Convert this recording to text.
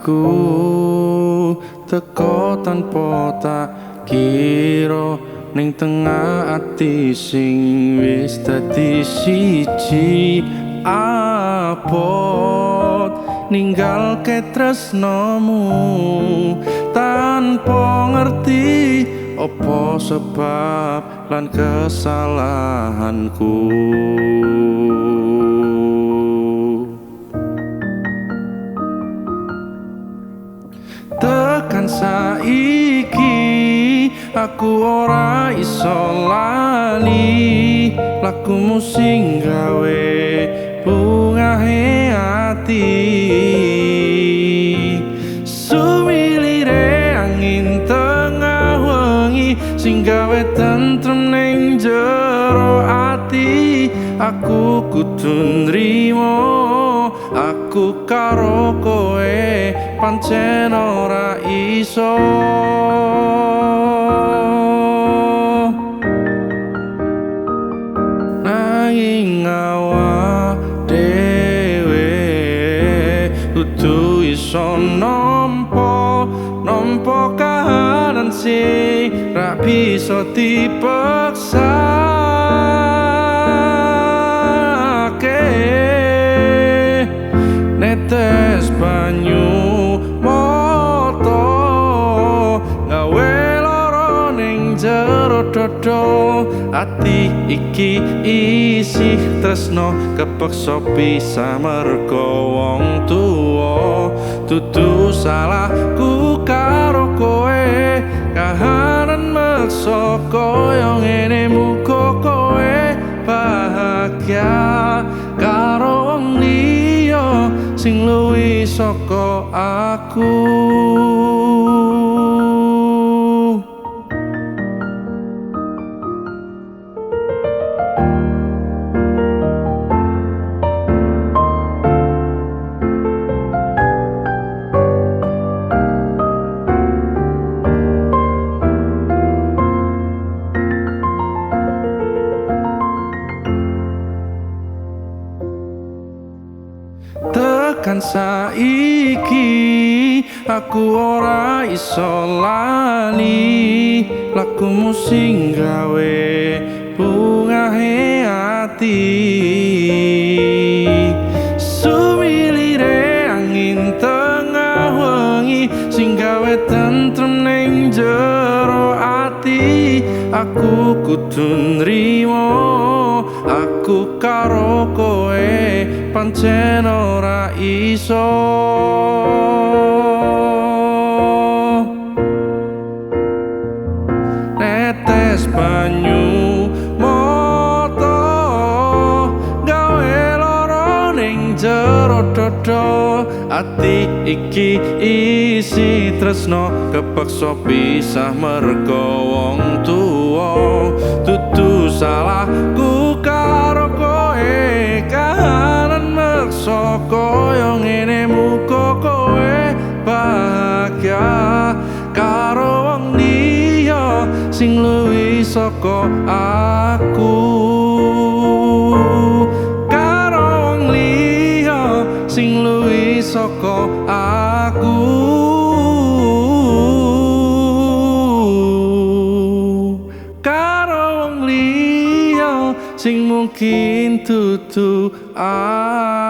Atiku teko tanpa tak kira ning tengah ati sing wis dadi siji abot ninggalke tresnomu tanpa ngerti opo sebab lan kesalahanku. Tekan saiki aku ora iso lali lakumu sing gawe bungahe ati. Sumilire angin tengah wengi sing gawe tentrem ning jero ati. Aku kudu nrimo aku karo kowe pancen ora iso. Nanging awak dhewe kudu iso nampa nampa kahanan sing ra bisa dipeksake. Netes banyu mata gawe lara ning jero dada ati iki isih tresno kepeksa pisah mergo wong tuwa. Dudu salahku karo kowe kahanan meksa kaya ngene muga kowe bahagia karo wong liya sing luwih saka aku. Tekan saiki aku ora iso lali lakumu sing gawe bungahe ati. Sumilire angin tengah wengi sing gawe tentrem ning jero ati. Aku kudu nrimo aku karo kowe pancen ora iso. Netes banyu mata gawe lara ning jero dada ati iki isi tresno kepeksa pisah mergo wong tuwa. Dudu salahku karo kowe kahanan meksa kaya ngene muga kowe bahagia karo wong liya sing luwih saka aku. Karo wong liya sing luwih saka aku. Karo wong liya sing mungkin dudu aku.